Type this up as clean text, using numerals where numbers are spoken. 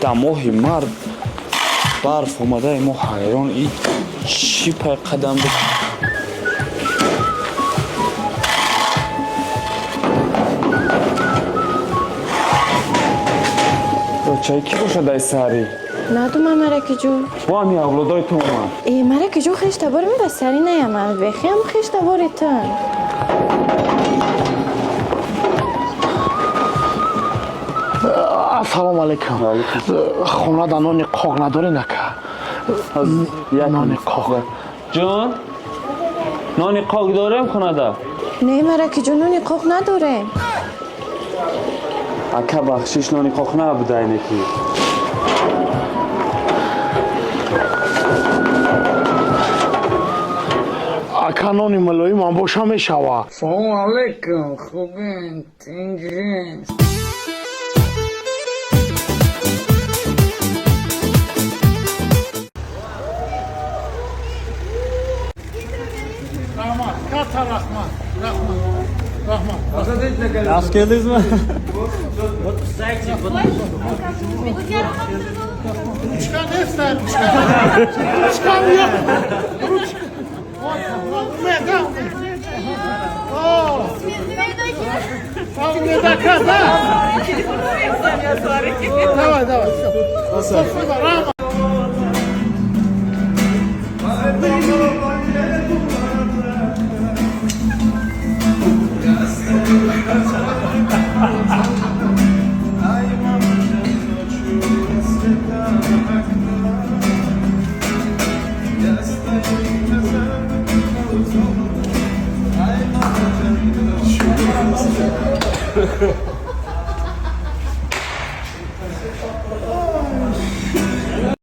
Дар моҳи март барф омадаи, мо ҳайрон, и чӣ пай қадам буд. Бачаи кӣ бошад ай саҳарӣ? Надумам, маракиҷон. Бо ҳами авлодои ту омад. Э, маракиҷон, хештабори ма да сари наямад, бехиам хештабори тун. Ассалому алайкум. Хонада нони қоқ надоред, ака? Нони қоқ. Ҷон, нони қоқ дорем хонада? Не, маракиҷон, нони қоқ надорем. Ака, бахшиш, нони қоқ набуда инеки. Ака, нони мулоимам боша мешава. Салом алейкум, хубин, тинҷин? Раҳмат, катта раҳмат, раҳмат, раҳмат. Yaxshi keldingizmi? Ручка неста, ручка, ручка yo'q, ручка. Умеда, умеда, да. Давай, давай, все. Спасибо, раҳмат.